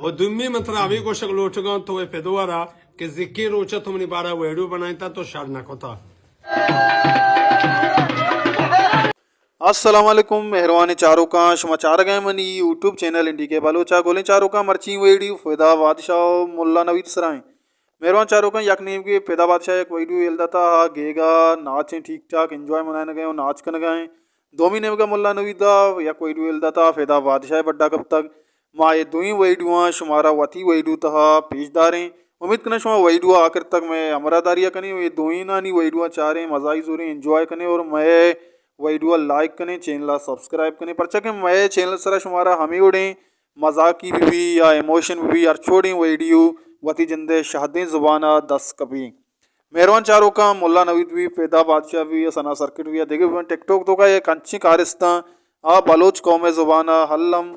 و دومی من ترا ہمے گوشگ لوٹگاں تو اے پدوارا کہ زکی روچا تو منی بارا ویڈیو بنائینتا تو شر نہ کتا۔ السلام علیکم مہروانیں چاروکاں، شما چارگئے منی یوٹیوب چینل این ڈی کے بلوچا۔ گلیں چاروکاں، مرچی ویڈیو فدا بادشاہ و ملا نوید سرائیں۔ مہروان چاروکاں، یک نیمگے فدا بادشاہ یک ویڈیو ہیل داتا، آ گیگا ناچیں، ٹھیک ٹھاک انجوائے منائنگئے و ناچ کنگئے۔ دومی نیمگا ملا نویدا یک ویڈیو ہیل داتا، فدا بادشاہ بڈا کپتگ۔ ما اے دوئیں ویڈیواں شمارا وتی ویڈیو تہا پیش داریں۔ امید کناں شما ویڈیو آخر تک مئے ہمراہ داریا کنیں و اے دوئینانی ویڈیواں چاریں، مزائی زوریں، انجوائے کنیں اور مئے ویڈیو لائک کنیں، چینل سبسکرائب کنیں، پرچا کہ مئے چینل سرا شمارا ہمے وڑیں مزاقی بہ بی یا ایموشن بہ بی، ہرچ وڑیں ویڈیو وتی جندئے شہدیں زبانا دست کپی۔ مہروان چاروکاں، ملا نوید بی، فدا بادشاہ بی، ثنا سرکٹ بی یا دگہ بی، ٹک ٹاک توکا یک انچیں کارستاں آ بلوچ قوم ءِ زبان ءَ الم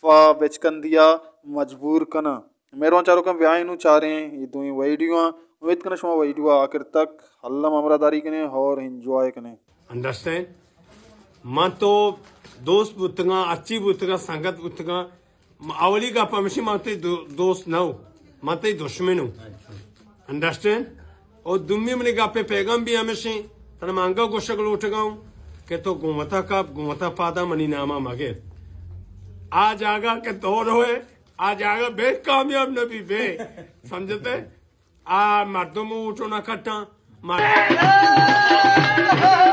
پہ بچکندی ءَ مجبور کناں۔ مہروان چاروکاں، بیائیں نوں چاریں اے دوئیں ویڈیواں۔ امید کناں شما ویڈیو ءَ آخر تک الم ہمراہ داری کنیں اور انجوائے کنیں۔ انڈرسٹینڈ؟ من تو دوست بوتگاں، ہرچی بوتگاں، سنگت بوتگاں، اولی گپ ہمیشی من تئی دو-، دوست نہ ہوں، من تئی دشمن ہوں۔ انڈرسٹینڈ؟ اور دومی منی گپے پیغام بھی ہمیشی، ترا من انگا گوشگ لوٹگا ہوں کہ تو گومتا کپ، گومتا پادا منی ناما مگر۔ آ جاگا کہ تو روئے، آ جاگا بے کامیاب نہ بی بے۔ سمجھتے؟ آ مردم ووٹو نہ کٹاں۔ مر-